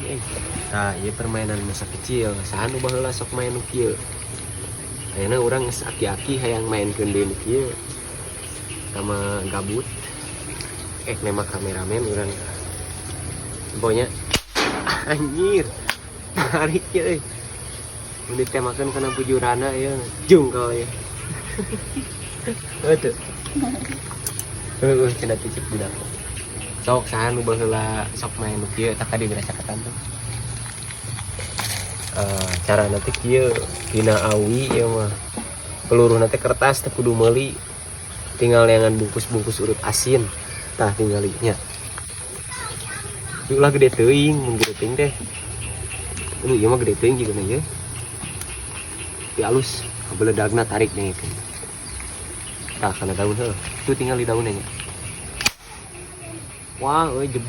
Eh, tah, ieu permainan masa kecil. Saha nu baheula sok main nu kieu? Ayeuna urang geus aki-aki hayang mainkeun deui nu kieu. Sama gabut. Eh, memang kameramen urang. Pokoknya anjir. Tarik ya euy. Mun ditemakeun kana bujurana ya, jungkal ya. Heuh teu. Heuh, cenah cicip budak. Sok, saha nu baheula sok main nu kieu? Tak tadi berasa tuh. Eh, cara nanti kieu, dina awi ya mah peluru nanti kertas, teu kudu meuli, tinggal neangan bungkus-bungkus urut asin. Tah, tinggal nya. Ulah gede teuing, mun gede teuing teh. Aduh, ieu mah gede teuing juga ya. Tapi alus, beledagna tarik nih. Tah, kana daun heuh. Tuh, tinggal di daunnya nya. Wah, euy, jebol.